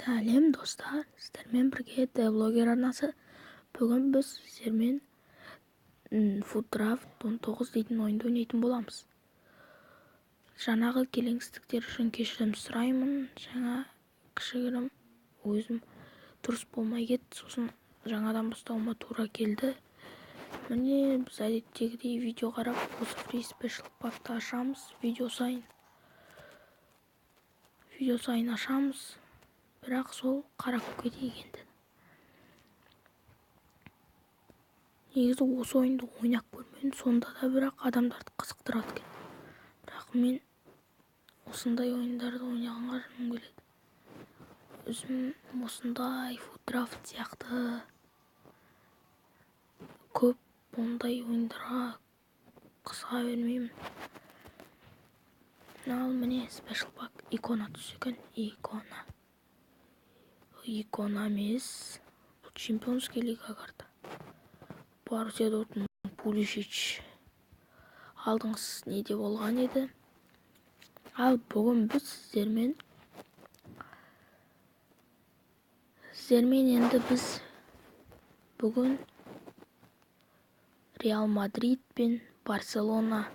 Сәлем, достар! Сіздермен бірге Блогер арнасы. Бүгін біз сіздермен FUT Draft 19 дейтін ойынды ойнайтын боламыз. Жаңағы келеңсіздіктер үшін кешірім сұраймын. Жаңа кішігірім өзім дұрыс болмай кетті, сосын жаңадан бастауыма тура келді. Міне, біз әдеттегідей видео қарап, осы Free Special Pack'ты ашамыз. Видео сайын ашамыз. Бірақ сол қарап кетейік енді. Негізі осы ойынды ойнап көрмедім, сонда да бірақ адамдарды қызықтырады екен. Бірақ мен осындай ойындарды ойнағанға жыным келеді. Өзім осындай FUT Draft сияқты көп ондай ойындарға қызыға бермеймін. Ал міне, Special Pack, икона түссе екен, икона. Икона емес. Бұл Чемпионский лига карта. Боруссия Дортмунд, Пулишич. Алдыңыз неде болған еді? Ал бүгін біз сіздермен енді біз бүгін Реал Мадрид пен Барселона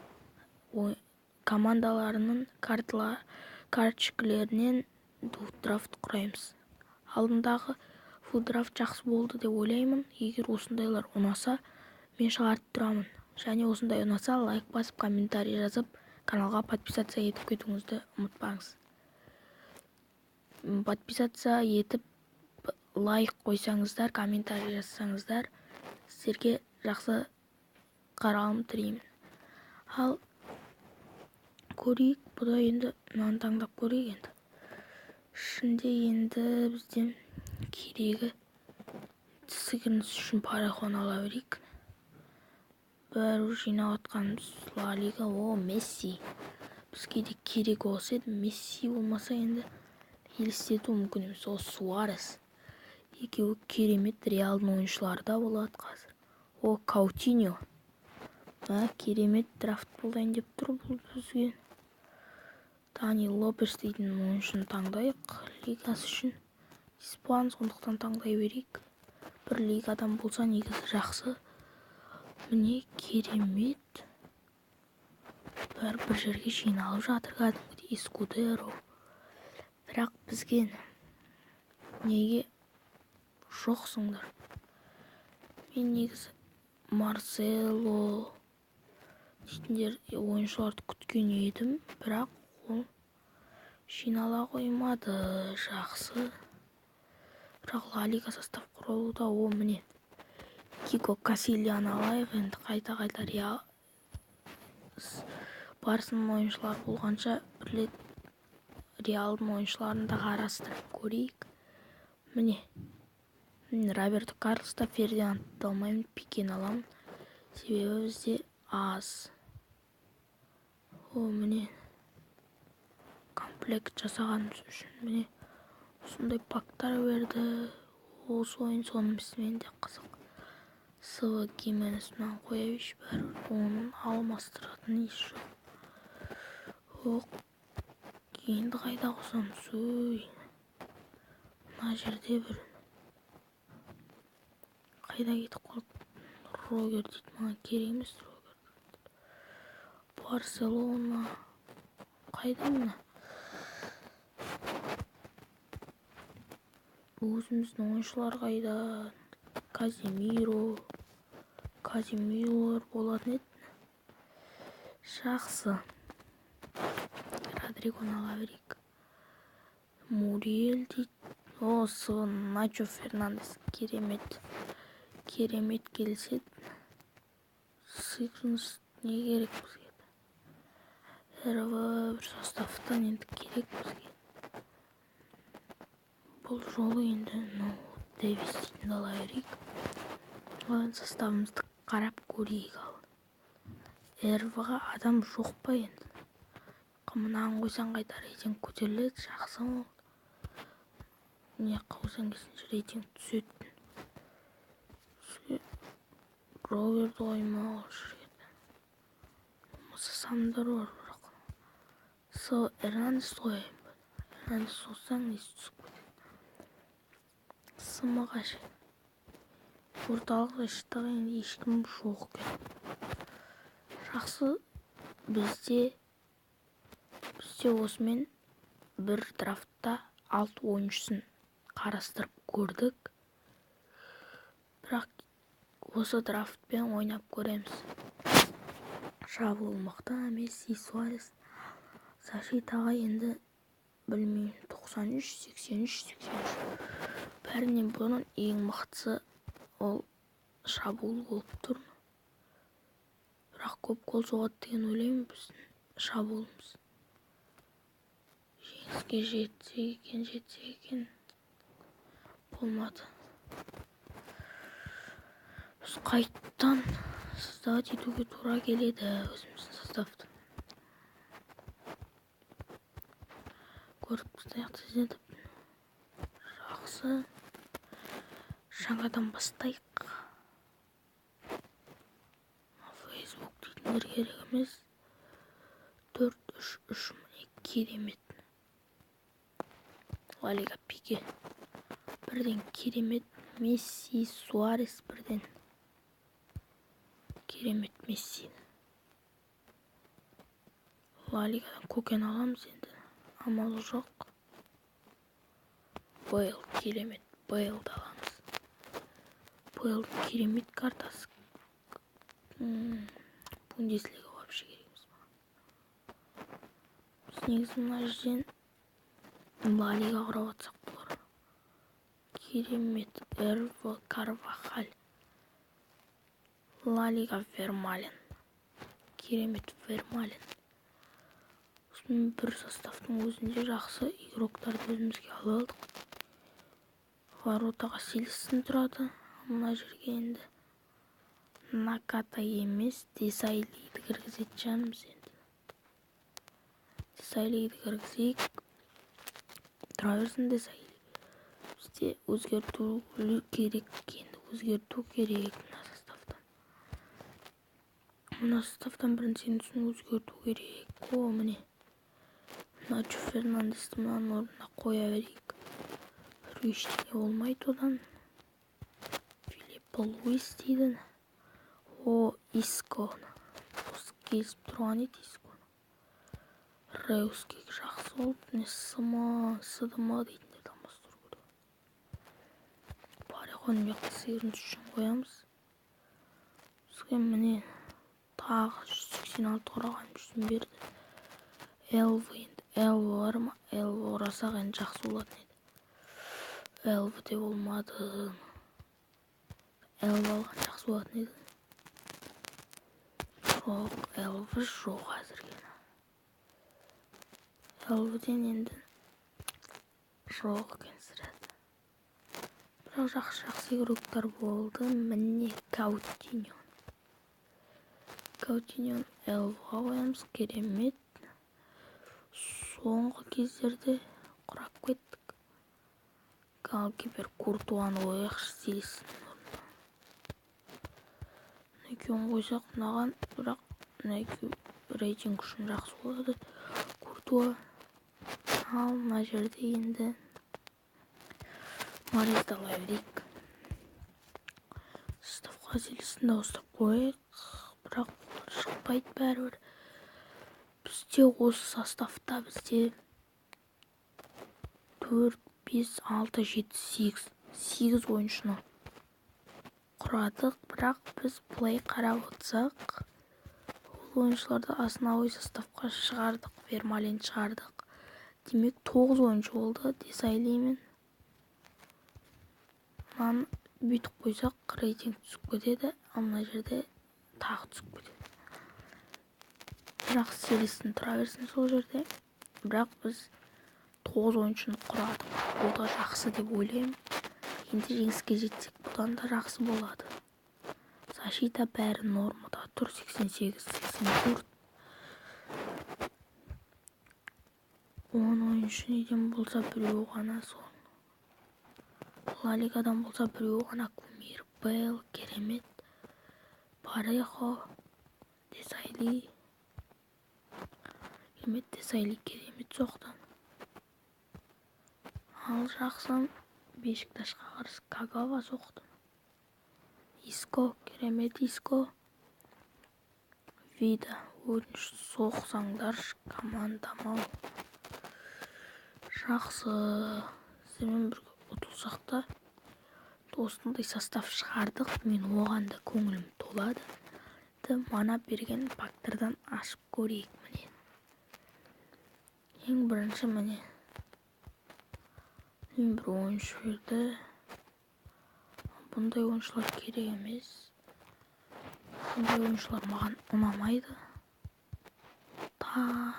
командаларының карточкалерінен драфт құраймыз. Алдындағы FUT Draft жақсы болды деп ойлаймын. Егер осындайлар ұнаса, мен шығарып тұрамын. Және осындай ұнаса, лайк басып, комментарий жазып, каналға подписаться етіп кетуіңізді ұмытпаңыз. Подписаться етіп, лайк қойсаңыздар, комментарий жазсаңыздар, сіздерге жақсы қаралым тілеймін. Ал көрейік, бұда енді мынаны таңдап көрейік енді. Ішінде енді бізден керегі сігірініс үшін парахон ала берейік. Бәрі жинап жатқанымыз Ла Лига, о, Месси. Бізге де керек осы еді. Месси болмаса, енді елестету мүмкін емес. О, Суарес. Екеуі керемет, Реалдың ойыншылары да болады қазір. О, Каутиньо. Мә, керемет драфт болайын деп тұр бұл бізге. Дани Лопес дейтін ойыншыны таңдайық. Лигасы үшін испан, сондықтан таңдай берейік. Бір лигадан болса, негізі жақсы. Міне, керемет. Бәрі бір жерге жиналып жатыр кәдімгідей, Эскудеро. Бірақ бізге неге жоқсыңдар? Мен негізі Марсело дейтіндер ойыншыларды күткен едім, бірақ ол жинала қоймады. Жақсы. Бірақ Ла Лига состав құрылуда, о, міне. Кико Касильяны алайық енді, қайта-қайта Реал Барсының ойыншылары болғанша, бір рет Реалдың ойыншыларын да қарастырып көрейік. Міне. Роберто Карлос та, Фердинандты алмаймын, Пикені аламын. Себебі бізде аз. О, міне. Комплект жасағанымыз үшін міне осындай пактар берді. Осы ойын сонысымен де қызық. СВ Гименес, мынаны қоя берші, бәрібір оның алмастыратын еш жоқ. Оқ, енді қайда қосамыз? Өй. Мына жерде бір қайда кетіп қалды? Рогер дейді, маған керек емес Рогер. Барселона қайда мына? Өзіміздің ойыншылар қайда? Каземиро. Каземиро болатын еді. Жақсы. Родригоны ала берейік. Муриэль дейді. О, Начо Фернандес керемет. Керемет келіседі. Сыйқыныс не керек бізге? РВ бір составтан енді керек бізге. Бұл жолы енді мынау Дэвис дейтінді ала берейік. Ал енді составымызды қарап көрейік ал. РВ-ға адам жоқ па енді? Мынаны қойсаң, қайта рейтинг көтеріледі, жақсы ол. Не қойсаң, керісінше рейтинг түседі. Бізге Роберт қойма ол жерге. Болмаса Сандар бар бірақ. С Эрнандес қояйын ба? Эрнандес қойсаң, несі түсіп кетеді. СМ-ға ше? Орталық защитаға енді ешкім жоқ екен. Жақсы, бізде осымен бір драфтта алты ойыншысын қарастырып көрдік. Бірақ осы драфтпен ойнап көреміз. Шабуыл мықты: Месси, Суарес. Защитаға енді білмеймін, 93, 83, 83. Бәрінен бұрын ең мықтысы ол шабуыл болып тұр. Бірақ көп гол соғады деген ойлаймын біздің шабуылымыз. Жеңіске жетсек екен, жетсек екен. Болмады. Біз қайттан создавать етуге тура келеді өзіміздің составты. Көріп тастайық тездетіп. Жақсы. Жаңадан бастайық. Фейсбук дейтіндер керек емес. 4-3-3, міне, керемет. Ла Лига Пике. Бірден керемет. Месси, Суарес бірден. Керемет Месси. Ла Лигадан Көкен аламыз енді. Амал жоқ. Бейл керемет. Бейлді аламыз. Бейлдің керемет картасы. Бундеслига вообще керек емес маған. Біз негізі мына жерден Ла Лига құрап жатсақ болар. Керемет. РВ Карвахаль. Ла Лига Вермален. Керемет Вермален. Осымен бір составтың өзінде жақсы игроктарды өзімізге алып алдық. Воротаға Селестин тұрады. Мына жерге енді Наката емес, Десайлиді кіргізетін шығармыз енді. Десайлиді кіргізейік. Тұра берсін Десайли. Бізде өзгерту керек енді, өзгерту керек мына составтан. Мына составтан біріншіден өзгерту керек. О, міне. Начо Фернандесті мынаның орнына қоя берейік. Бір ештеңе болмайды одан. Филиппо Луис дейді. О, Иско. Осы келісіп тұрған еді Иско. Реуске жақсы болды. Міне СМ, СДМ дейтіндерді алмастыру керек. Парехоны бұл жақта 8-ші үшін қоямыз. Бізге міне тағы 186 құраған үшін берді. ЛВ енді. ЛВ бар ма? ЛВ орасақ енді жақсы болатын еді. ЛВ де болмады. ЛВ алған жақсы болатын еді. Жоқ, ЛВ жоқ әзірге. ЛВ-ден енді жоқ екен сірә. Бірақ жақсы-жақсы игроктар болды. Міне Каутиньо. Каутиньоны ЛВ-ға қоямыз. Керемет. Соңғы кездерде құрап кеттік. Голкипер Куртуаны қояйықшы Селестиннің орнына. Мына екеуін қойсақ мынаған, бірақ мына екеуі рейтинг үшін жақсы болады. Куртуа. Ал мына жерде енді Марезді ала берейік. Составқа Селестинді дауыстап қояйық. Бірақ олар шықпайды бәрібір. Бізде осы составта бізде 4, 5, 6, 7, 8. 8 ойыншыны құрадық. Бірақ біз былай қарап отырсақ, ол ойыншыларды основной составқа шығардық. Вермален шығардық. Демек 9 ойыншы болды Десайлимен. Мынаны бүйтіп қойсақ рейтинг түсіп кетеді, ал мына жерде тағы түсіп кетеді. Бірақ Селестин тұра берсін сол жерде. Бірақ біз 9 ойыншыны құрадық. Бұл да жақсы деп ойлаймын. Енді жеңіске жетсек бұдан да жақсы болады. Защита бәрі нормада тұр. 88, 84. 10 ойыншы неден болса біреуі ғана сол. Ла Лигадан болса біреуі ғана Кумир, Бейл, керемет. Парехо, Десайли. Керемет Десайли керемет соқты. Ал жақсы. Бешикташқа қарсы Кагава соқты. Иско, керемет Иско. Вида, өтініш соқсаңдаршы командам-ау. Жақсы. Сіздермен бірге ұтылсақ та осындай состав шығардық. Мен оған да көңілім толады. Мана берген пактардан ашып көрейік міне. Ең бірінші міне. Мен бір ойыншы берді. Бұндай ойыншылар керек емес. Бұндай ойыншылар маған ұнамайды. Тағы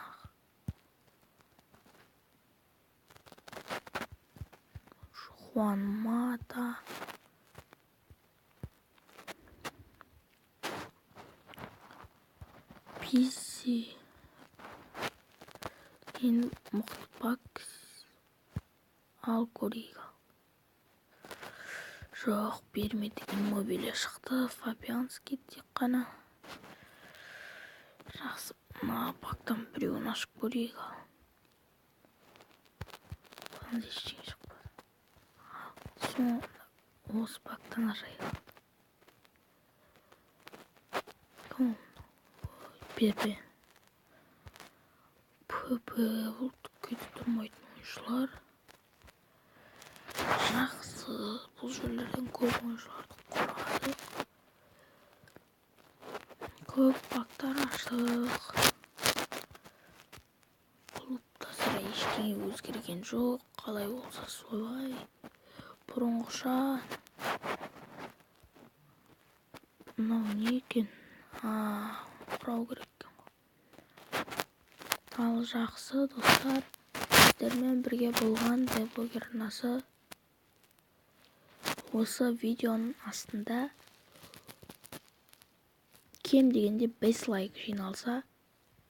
Хуан Мата. Пиззи. Енді мықты пак. Ал көрейік. Жоқ, бермеді. Иммобиле шықты. Фабианский тек қана. Жақсы, мына пактан біреуін ашып көрейік. Бұдан да ештеңе шықпады. Соңында осы пактан ашайық. Кім ол? Пепе. Пепе, бұл түкке де тұрмайтын ойыншылар. Жақсы, бұл жерлерден көп ойыншыларды құрадық. Көп пактар аштық. Клубта сірә ештеңе өзгерген жоқ. Қалай болса солай. Бұрынғыша. Мынау не екен? Құрау керек екен ғой. Ал жақсы, достар. Сіздермен бірге болған Деблогер арнасы. Осы видеоның астында кем дегенде 5 лайк жиналса,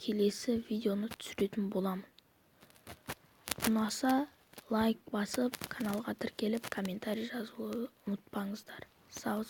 келесі видеоны түсіретін боламын. Ұнаса лайк басып, каналға тіркеліп, комментарий жазуды ұмытпаңыздар. Сау